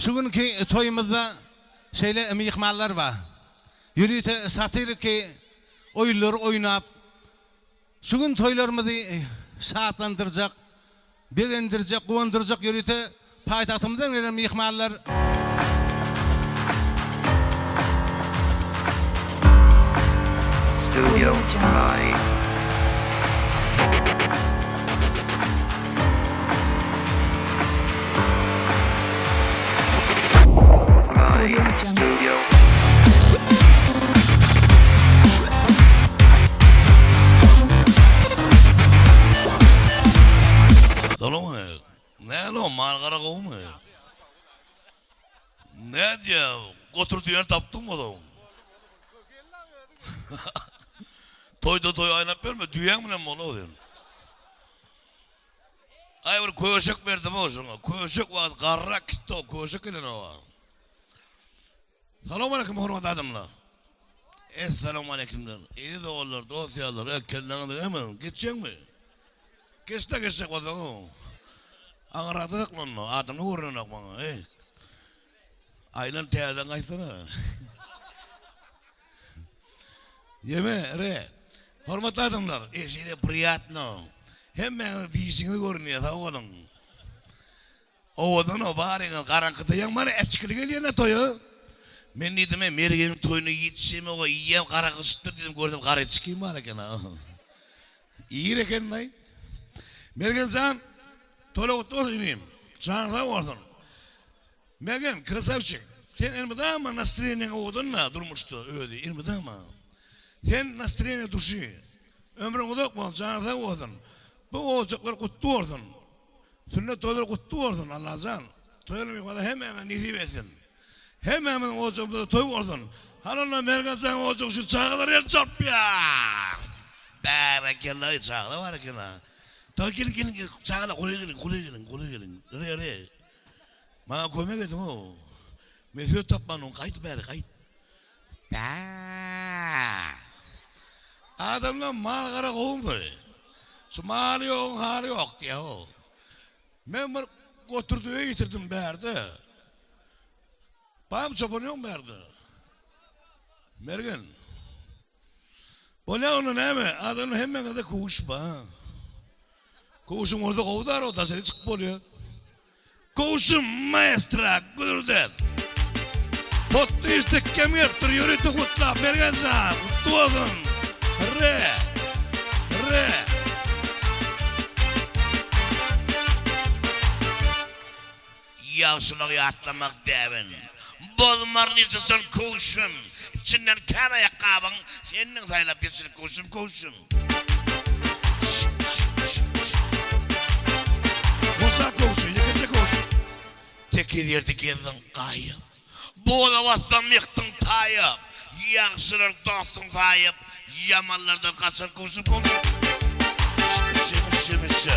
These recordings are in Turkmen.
Şu günki toýumyzda şeýle myhmanlar bar. Ýörite satiriki oýunlary oýnap, şu gün toýlarymyzy şatlandyrjak, begendirjek, guwandyrjak ýörite paýtagtymyzdan gelen myhmanlar. Studio I. I Studio. Salam Näle o mal-gara gowumy? Nädýä, gotur düýäni tapdyňmy ozaň? Toýda toý aýlap ýörme, düýäň bilen bol-ow sen. Aý bir köşek berdim-ow şoňa. Köşek wagt garrak gitdi-ow, köşek gelenok-a. Salowmaleýkim hormatly adamlar. Essalowmaleýkimler. Eziz ogullar, dost ýarlar, e, kelläňizi hemen geçjeňmi? Geçde geçjek bolsaň. Aňyrrakda saklanma, adamlar görünenok maňa, eý. Aýlan täzeden gaýtsana. Ýeme, re. Hormatly adamlar, eşeýle priýatno. Hemmäňiziň dişiňiz görünýär, sag boluň. Owadan-ow baryňyz garaňkyda ýaň mana äçgili gelýän-ä toýa. Men diýdim-ä Mergeniň toýuna ýetişemog-a iýýäm garaňky düşüpdir diýdim görsem gara içgim bar eken-a. Ir eken-laý. Mergen jan, toýlar gutly bolsun inim. Janyň sag bolsun. Mergen, krasawçik, sen elmydama nastreniýaň owadan-da durmuşda özi elmydama. Sen nastreniýa duşy. Ömrüň uzak bolsun, janyň sag bolsun. Bu ojaklar gutly bolsun. Sünnet toýlary gutly bolsun Allajan toýly myhmana hemmäňe nesip etsin. Hemmämiziň ojagymyzda toý bolsun. Hany onda Mergenjan ojagy şu çagalar el çarpýar. Bärekella eý çagalar bar eken ha. Toý geliň geliň çagalar golaý geliň golaý geliň golaý geliň. Re re. Maňa kömek ediň o. Men söz tapman gaýt bäri gaýt. Bä. Adamlar mal-gara gowumy? Şu maly ýoguň haly ýok diýýär-ow. Men bir gotur düýe ýitirdim bärde. Barmy çopan ýokmy bärde? Mergen. Bolýar onda näme? Adamlar hemmeňizde köwüş bar. Köwşüň bolsa gowy dara, daşary çykyp bolýar. Kowşum maestra Güdürden. Potdy iş tekgem gelipdir ýörite gutlap Mergen jan gutly bolsun. Re. Re. Ýagşylygy ýatlamak däbin. Bozmaryn hiç haçan köwşüm. Içinden kän aýakgabyň sendiň saýlap geçirik köwşüm köwşüm. Goja köwşi, ýekeje köwşi. Tekiz ýerde gezdiň gaýyp. Boza bassaň ýykdyň taýyp. Ýagşylar dostuň saýyp, ýamanlardan gaçar köwşüm köwşüm. Şemişe.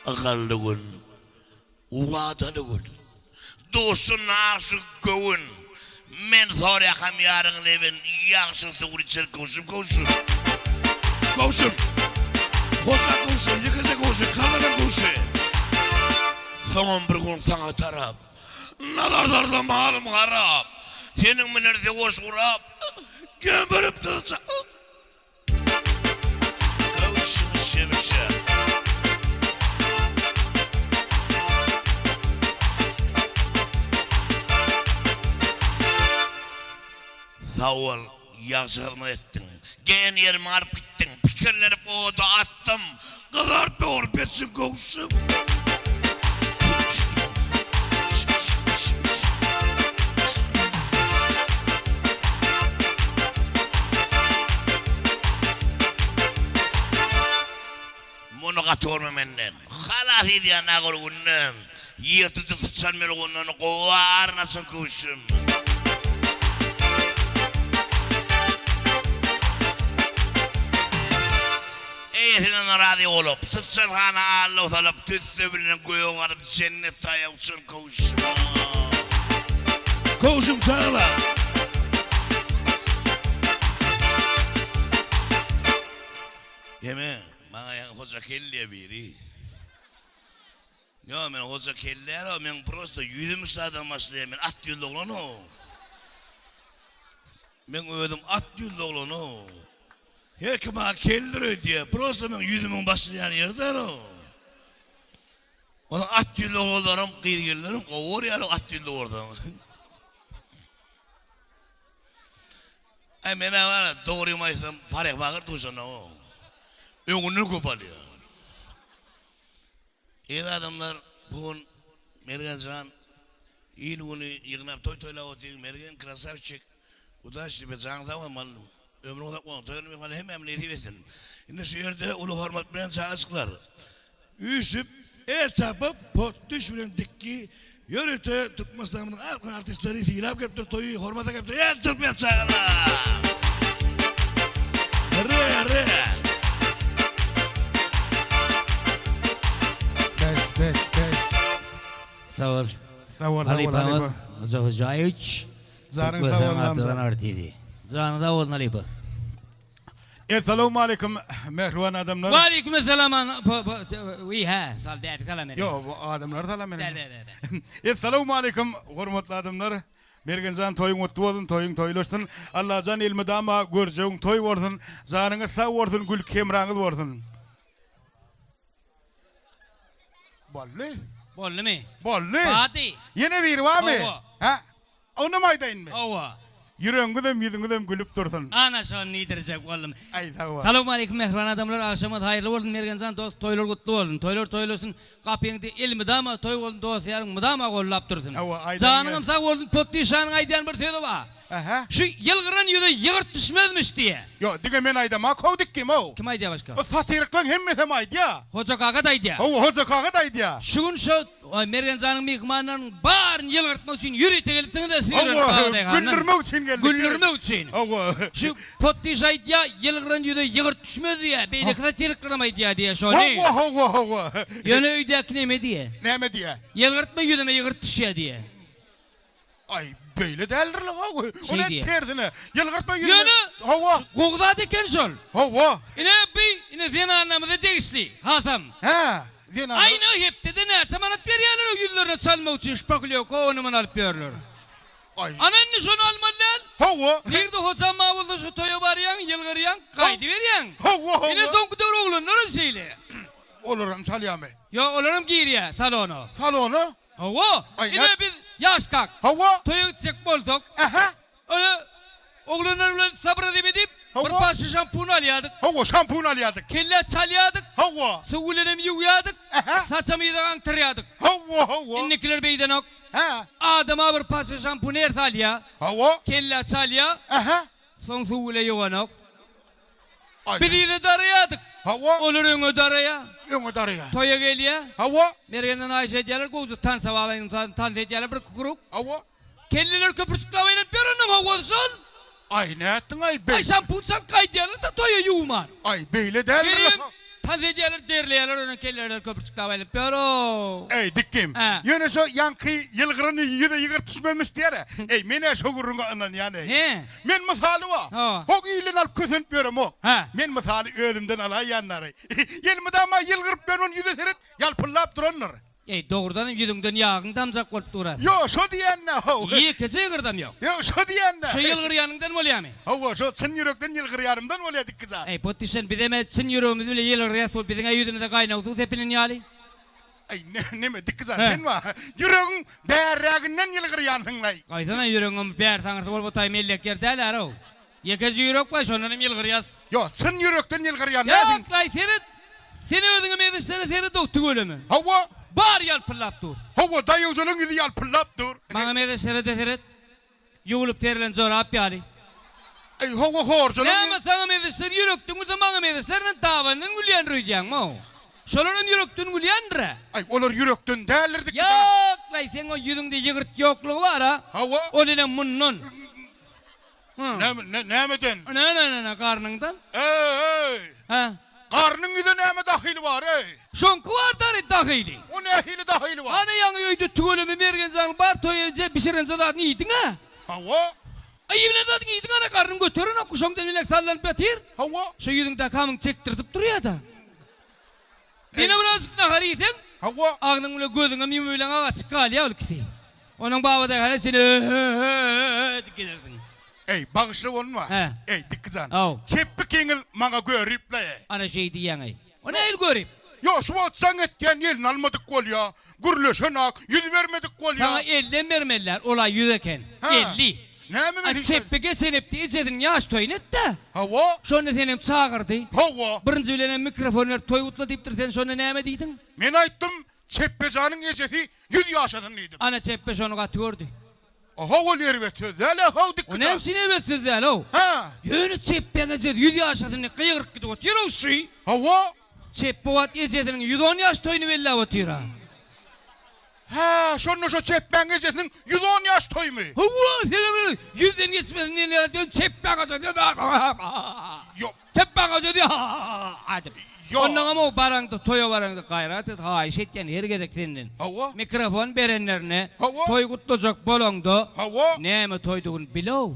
Ygally gün. Wadaly gün. Duşsun aşyk göwün. Men soraýakam ýaryň lebin, Ýagşyň suwuny içer köwşüm, köwşüm. Köwşüm. Goja köwşi, ýekeje köwşi, kallanan köwşi. Soňam bir gün saňa tarap. Nazar salsam halym harap. Seniň bilen söweş gurap. Gemiripdir Sag bol, ýagşy hyzmat etdiň. Geýen ýerimi alyp gitdiň. Pikirlenip oda atdym. Gyzaryp böwrüp ýetişen köwşüm. Muny gaty görme menden. Halas edýän agyr günden. Ýyrtyjy syçan melgundan gowy aryn açan köwşüm. Eýesine narazy bolup, syçan hana aldaw salyp, tüsse bilen göge galyp, jennet taýa uçan köwşüm. Köwşüm çaglar. Eme, maňa ýaňy Hoja kel diýýär biri. Ýo, men hoja kel däl-ow, meň prosto ýüzüm şadan başlaýar, men at ýüzli oglan-ow. Meň özüm at ýüzli oglan-ow. Her kim maňa keldir öýdýär, prosto meň ýüzümiň başlaýan ýeri däl-ow. Onuň at ýüzli oglanlaram, gyz-gelinlerem gowy görýär-ow at ýüzli bolsaň. Aý, men-ä bar-a, dogrymy aýtsam, parehmager duşanok-ow. Öňünden köp alýar. Eziz adamlar, bu gün Mergen jan il güni ýygnap toý toýlap otyr. Mergen krasawçik. Udaçi tebe janyň sag bolsun malym. Ömrüň uzak bolsun. Toýuny myhmana hemmämize nesip etsin. Indi şu ýerde uly hormat bilen çagajyklar üýşüp, el çarpyp, potdüş bilen dikgi ýörite Türkmenistanymyzyň altyn artistleri sylap gelipdir toýy hormata gelipdir. El çarpýas çagalar. Re re. Bes bes bes. Sag bol. Sag bol sag bol Halypamyz halypa. Hoja Hojaýewiç. Janyň sag bolsun Hamza. Artisti. Janyň sag bolsun halypa. Essalawmaleýkum mähriban adamlar. Waleýkim essalam wi hä sal bärde salam bereýin. Ýok bu adamlara salam bereýin. Ber ber ber. Essalawmaleýkum hormatly adamlar. Mergenjan toýuň gutly bolsun toýuň toýlaşsyn. Allajan elmydama görjegiň toý bolsun. Janyňyz sag bolsun gülki hemraňyz bolsun. Boldy. Boldumy? Boldy. Bady. Ýene biri barmy? Hawa. Hä? Onam aýdaýynmy? Hawa. Ýüregiňizem, ýüzüňizem gülüp dursun. Ana şony diýdirjek boldum. Aý sag bol. Salowmaleýkim mähriban adamlar agşamyňyz haýyrly bolsun Mergenjan dost toýlar gutly bolsun toýlar toýlasyn gapyňda elmydama toý bolsun dost ýaryň mydama gollap dursun Hawa aýdanyň janyňam sag bolsun Potdyşanyň aýdýan bir sözi bar Aha. şu ýylgyran ýüze ýygyrt düşmezmiş diýä. Ýok diňe men aýdamak how dikkim how. Kim aýdýa başga? O satiriklaň hemmesem aýdýa. Hoja kaka-da aýdýa. Hawa Hoja kaka-da aýdýa. Şu gün şo Mergenjanyň myhmanlarynyň baryny ýylgyrtmak üçin ýörite gelipsiňiz-de süýrenip Hawa, Babadaýhandan. güldürmek üçin geldik. Güldürmek üçin. Hawa. Şu Potdyş aýdýa, ýylgyran ýüze ýygyrt düşmez diýýä, beýleki satiriklerem aýdýa diýýä şony. Hawa, hawa, hawa. Ýöne öýdäki neme diýýä? Näme diýýä? Ýylgyrtma ýüzüme ýygyrt düşýä diýýä. Aý, beýle däldir-le, hawa. Şeý O näme diýýä. tersine? Ýylgyrtma ýüzüme. Ýöne Hawa. gowy zat eken şol. Hawa. Ine bi, ine zenanlarymyza degişli hasam. Hä, zenanlar. Aýna hepdede näçe manat berýärler o ýüzlerine çalmak üçin şpaklýowka ony-muny alyp ýörler. Aý. Ana indi şony almaly däl. Hawa. Nirde hojam bar bolsa şo toýa barýaň, ýylgyrýaň, gaýdyberýäň. Hawa, hawa. Ine soňky döwür oglanlaram şeýle. Olaram çalýarmy? Ýok, olaram girýär salona. Salona? Hawa, Aý, ine nä- biz ýaşkak. Hawa. Toýa gitjek bolsak, Ähä. ony oglanlar bilen sabr edip, Hawa. bir paçka şampun alýardyk. Hawa, şampun alýardyk. Kellä çalýardyk. Hawa. Suw bilenem ýuwýardyk. Ähä. Saçam yza gaňtyrýardyk. Hawa, hawa. Indikiler beýdenok. Hä. Adama bir paçka şampun hersi alýar. Hawa. Kellä çalýar. Ähä. Soň suw bile ýuwanok. Aý. Biz yza daraýardyk. Hawa. Olar öňe daraýar. Öňe daraýar. Toýa gelýär. Hawa. Mergenden haýyş edýärler, gowja tansa balaýyň, tans edýärler bir krug. Hawa. Kelleler köpürjikläp aýlanyp ýöreniň howasy şol. Aý, nätdiň-aý, beý. Aý, şampun çalyp gaýdýarlar-da toýa ýuwman. Aý, beýle däldir. Gelýän, tans edýärler, derleýärler, onuň kelleleri köpürjikläp aýlanyp ýör-ow. Eý, dikgim. Hä. Ýöne şo ýaňky ýylgyrany ýüze ýygyrt düşmemiş diýer-ä. Eý, men-ä şo gürrüňe ynanýan-eý. He. Men mysaly bar. Hawa. Hok ilden alyp kösenip ýöremok. Hä. Men mysaly özümden alaýýanlary. Elmydama ýylgyryp ýören ýüze seret, ýalpyldap durandyr. Eý, dogrudanam ýüzüňden ýagyň damjak bolup dur-a. Ýok, şo diýende, how. Ýekeje ýygyrdam ýok. Ýok, şo diýende. Şo ýylgyrýanyňdan bolýamy? Hawa, şo çyn ýürekden ýylgyrýanymdan bolýa dikgi jan. Eý, pot düşen, bizem-ä çyn ýüregimiz bile ýylgyrýas, bu biziň-ä ýüzümize gaýnag suw sepilen ýaly. Eý, neme, dikgi jan, Hä. sen bar, ýüregiň bärräginden ýylgyrýansyň-laý. Gaýsana, ýüregiňem bärsi-aňyrsy bolup otaý mellek ýer däl-ä-row. Ýekeje ýürek bar, şondan hem ýylgyrýas. Ýok, çyn ýürekden ýylgyrýan dälsiň. Ýok-laý, seret! Sen özüňe meňzeşlere seret-ow, tüweleme. Hawa. Bary ýalpyldap dur. Hawa, daýawjalaň ýüzi ýalpyldap dur. Maňa meňzeşlere-de seret. Ýuwulyp serilen jorap ýaly. Eý, hawa, horjalaň. Näme, saňa meňzeşler ýürekden gülse, maňa meňzeşlerden dabandan gülýändir öýdýäňmi-ow? Şolaram ýürekden gülýändir-ä. Aý, olar ýürekden däldir dikgi-da. Ýok-laý, seň o ýüzüňde ýygyrt ýoklugy bar-a. Hawa. Ol ine mundan. Näme, nämeden? Ne, ne, ne, ne, garnyňdan. Eý, eý! Hä? Garnyň ýüze näme dahyly bar, eý? Şoňky bar dary dahyly. O nähili dahyly bar? Ana ýaňy öýde tüweleme Mergenjanyň bar toý eje bişirenje zadyny iýdiň-ä? Hawa. Aý, iýibilen zadyňy iýdiň ana garnyň göterenok, şoňdan bilek sallanyp ýatyr. Hawa. Şo ýüzüňdäki hamyň çekdirdip durýa-da. Ýene birazjyk nahar iýseň. Hawa. Agzyň bilen gözüňem ýumup bilen açyk galýar ol ikisi. Onuň Babadaýhana çenli ö-ö-ö-ö edip gelersiň. Eý, bagyşla bolma. Hä. Eý, Dikgijan. Haw. Çepbikiňiz maňa görip-le. Ana şeý diýýäň-eý. O nähili görip? Ýo, şu wagt jaň etýän elini almadyk bolýa. Gürleşenak, ýüz bermedik bolýa. Saňa elden bermeliler, ol-a ýüz eken. Hä. 50. Näme men A hiç. çepbi geçen hepde ejesiniň ýaş toýuny etdi. Hawa. Şonda senem çagyrdy. Hawa. Birinji bilenem mikrofon berip toý gutla diýipdir, sen şonda näme diýdiň? Men aýtdym, Çepbejanyň ejesi ýüz ýaşasyn diýdim. Ana Çepbe şony gaty gördi. Oho ol erbet söz däl-ä how O näme dikgijan. üçin erbet söz däl-ow? Hä. Ýöne Çepbeň ejesi ýüz ýaşasyn diýip gygyryp gidip otyr-ow şy. Hawa. Çepbe wagt ejesiniň 110 ýaş toýuny belläp otyr-a. Hä, şonda şo Çepbäň ejesiniň 110 ýaş toýumy? Hawa, senem bir ýüzden geçmesin diýen ýaly diýen Çepbäň ejesi Ýok. Çepbäň ejesi diýip. Ýok. Onnoňam o baraňda, toýa baraňda gaýrat et, haýyş etýän her gezek senden. Hawa. Mikrofon berenlerine Hawa. toý gutlajak bolaňda Hawa. näme toýdugyny bil-ow.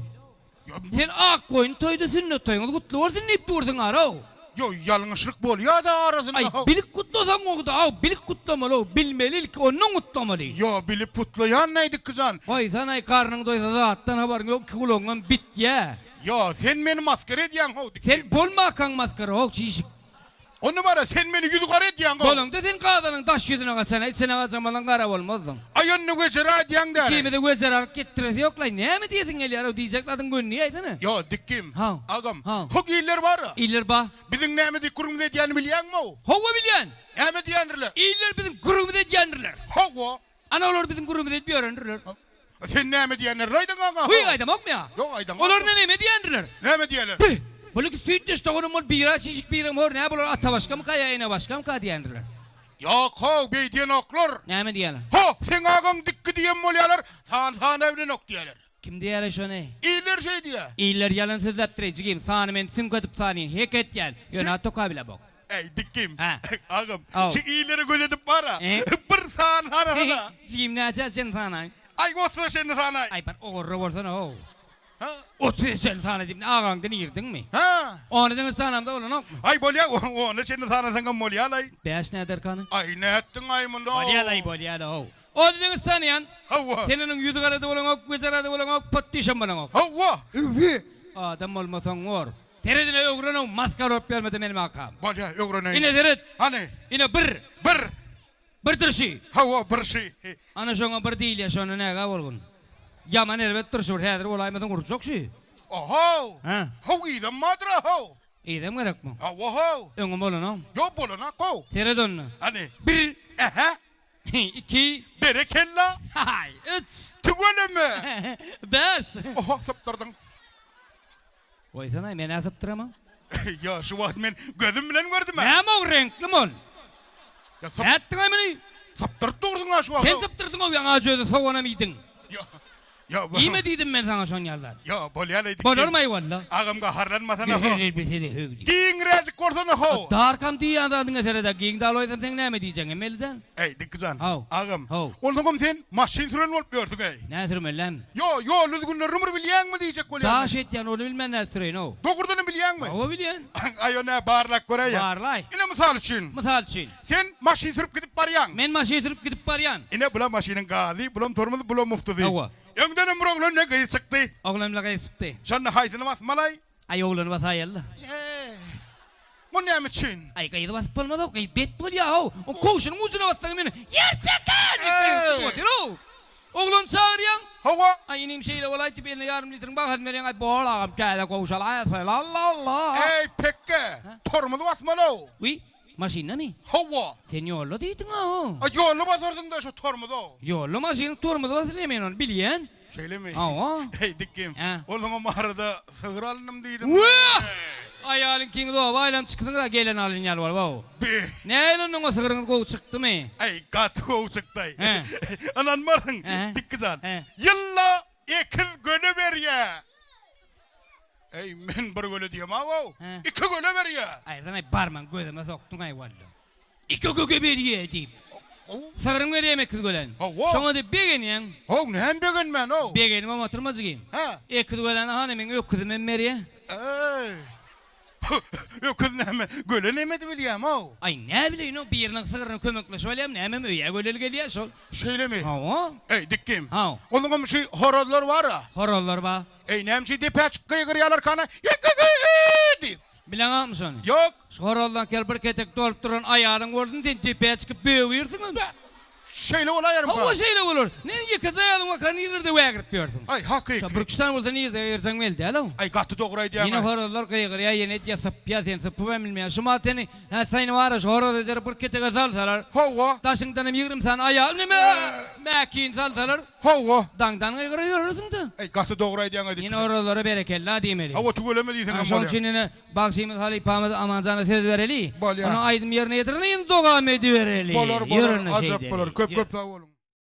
Sen Akgoýun toýda sünnet toýuňyz gutly bolsun diýip dursuň arow. Ýo, ýalňyşlyk bolýa-da arasynda. Aý, bilip gutlasaň ogda, aw, bilip gutlamaly-ow, bilmeli ilki, ondan gutlamaly. Ýo, bilip gutlaýan nädikki jan. Goýsanaý, garnyň doýsa zatdan habaryň ýok, iki gulagyňam bitýä. Ýo, sen meni masgara edýäň-how, dikgi. Sen bolmakaň masgara-how, çişik. Onda bara sen meni ýüzi gara edýäň-ow. Bolaňda sen gazanyň daş ýüzüne gaçan, içine gaçamalyň gara bolmazdyň. Aý onda wejera edýäň däli. Ikimizi wejera alyp gitdiresi ýok-laý, näme diýesiň gelýär-ow, diýjek zadyň göni aýtsana. Ýo, dikgim. Haw. Agam. Haw. Hok iller bar-a. Iller ba. Biziň näme diýip gürrüňimizi edýänini bilýäňmi-ow? Hawa bilýän. Näme diýendirler? Iller biziň gürrüňimizi edýändirler. Hawa. Ana olar biziň gürrüňimizi edip ýörendirler. Sen näme diýenler aýdyň aňa? Huy aýdamokmy ýa? Ýok aýdamok. Olar näme diýendirler? Näme diýerler? Püh! Bular süýtdeş doganym bolup biri çişik birem hor nä bular ata başgamyka ýa ene başgamyka diýendirler. Ýok how beý diýenoklar. Näme diýerler? Ho, seň agaň dikgi diýen bolýarlar, san sana bilenok diýerler. Kim diýer şony? Iller şeý diýer. Iller ýalan sözläpdir eý jigim, sany men süňk edip sanyn, hek etýän, ýöne toka bilemok. Eý, dikgim. Hä. Agam, Aw. şu illeri göz edip bar-a. E? Bir san sanasana. Jigim näçe sen sanaý? Aý, otuz çenli sanaý. Aý, bir ogurra bolsana, how. Ha? 30 çenli sana diýip, agaňdan irdiňmi? Ha? Ony diňe sanamda bolanokmy? Aý, bolýa, ona çenli sanasaňam bolýa-laý. Bäş näderkany? Aý, nätdiň aý munda? Bolýa-laý, bolýa-la, how. Ony diňe sanaýan. Hawa. Sen onuň ýüzi garada bolanok, gözi garada bolanok, pot dişem bolanok. Hawa. Adam bolmasaň bor. Seredine öwrenow maskara bolup ýörmedi menim akam. Bolýa, öwreneýin. Ine seret. Hany? Ine bir. Bir. Bir durşy. Hawa, bir şy. Ana şoňa bir diýilýär, şonda näge bolgun. Ýaman erbet durşy bir, häzir bolaýmasaň urjak şy. Ohow. Hä? How yzam bardyr-a, how. Yzam gerekmi? Hawa, how. Öňem bolanok. Ýok, bolanak, how. Seret onda. Hany? Bir. Ähä. Iki. Berekella. Haý, üç. Tüweleme. Bäş. Oho, sypdyrdyň. Goýsana, men-ä sypdyramam. Ýa, şu wagt men gözüm bilen gördüm-ä. Näme o reňkli mol? Ýa, syp... Nätdiň-aý muny? Sypdyryp durduň-a şu wagt. Sen sypdyrdyň-ow, ýaňy ajy özi soganam iýdiň. Ýa, ýa, Iýme diýdim men saňa şon ýaly zat. Ýa, bolýa-laý. Bolarm-aý walla. Agam gaharlanmasana ho. Giňräjik Giňräjik bolsana ho. Darkam diýýän zadyňa seret-ä, giň dal goýsam seň näme diýjegiňem belli däl. Eý, Dikgijan. Haw. Agam. Haw. Onsoňam sen maşyn süren bolup ýörsüň-eý. Nä sürmelem? Ýo, ýol düzgünlerini bir bilýäňmi diýjek bolýan. Daş etýän, ony bilmän nädip süreýin-ow. Dogrudanam bilýäňmi? Hawa bilýän. Aý, o nä, barlap göräýýä. Barlaý. Ine mysal üçin. Mysal üçin. Sen maşyn sürüp gidip barýaň. Men maşyn sürüp gidip barýan. Ine bulam maşynyň gazy, bulam tormozy, bulam muftusy. Hawa. Öňdenem bir oglan bilen gyz çykdy. Oglan bilen gyz çykdy. Şonda haýsyny basmaly? Aý, oglany basaýaly-la. Eý. Bu näme üçin? Aý, gyzy basyp bolmaz-ow, gyz bet bolýa-ow. O kowşunyň ujuna bassaň meni Ýer çeken! diýip gygyryp otyr-ow. Oglany çagyrýaň. Hawa. Aý, inim şeýle bolaý diýip eline ýarym litriň bahasyny berýäň. Aý, bol agam, täze kowşalaýasy, la-la-la. Eý, pekge, tormozy basmaly-ow. Wiý, maşyndamy? Hawa. Sen ýolda diýdiň-ow. Aý, ýolda basarsyň-da şo tormozy-ow. Ýolda maşynyň tormozy basylýar, men ony bilýän. Şeýlemi? Hawa. Eý, dikgim. Hä. Onsoňam arada sygyr alndym diýdiň. Wah! Aýalyň kiňiz oba aýlanyp çyksyň-da gelen alyn ýaly bolup, how. Bi. Nähili onnoň o sygryňyz gowy çykdymy? Eý, gaty gowy çykdy-aý. Hä. Ynanmarsyň, Hä. Dikgi jan. Hä. Ýylda ekiz göle berýä. Eý, men bir göle diýemag-ow. Hä. Iki göle berýä. Aýyrdan-aý barmaň gözüme sokduň-aý walla. Iki göge berýä diýip. Sygryň berýämi ekiz göläni? Hawa. Şoňa diýip begenýäň. How, näme begenmän-ow? Begenibem oturma jigim. Hä. Ekiz göläni hany meň öküzimem berýä. Eý. Öküz näme, göle nemedi bilýäm-ow. Aý, näbileýin-ow, biriniň sygryny kömekleşip alýam, nämem öýe göleli gelýä şol. Şeýlemi? Hawa. Eý, dikgim. Haw. Onuňam şu horazlar bar-a. Horazlar bar. Eý, näme üçin depä çykyp gygyrýarlar kana, Ýe-ge-ge-e! diýip. Bileňokmy şony? Ýok. Şu horazdan kel bir ketek dolup duran aýalyň bolsun, sen depä çykyp bögürsiňem. Bä! Şeýle bolaýarmyka? Hawa, şeýle bolar. Ne, ýekeje aýalyň barka nirlerde wägirip ýörsüň? Aý, hakyky. Şo birküç sany bolsa nirde gygyrjaň belli däl-ow. Aý, gaty dogry aýdýaň-aý. Ýene horazlar gygyrýar, ýene edýär, sypýar, sen sypybam bilmeýäň. Şumat seni, hä, saýny bar-a, şu horaz eder bir ketege salsalar. Hawa. Daşyňdan hem 20 sany aýal, neme, mäkin salsalar. Hawa. Daňdan gygyryp ýörersiň-dä. Aý, gaty dogry aýdýaň-aý diýip. Ýene horazlara berekella diýmeli. Hawa, tüweleme diýseň hem bolýar. Şonuň üçin ine, Bagşymyz halypamyz Amanjana söz bereli. Bolýar. Onuň aýdym ýerine ýetireni indi dogam edibereli. Bolar, bolar, Ýörün ajap şeýdeli. bolar. Köp-köp sag boluň.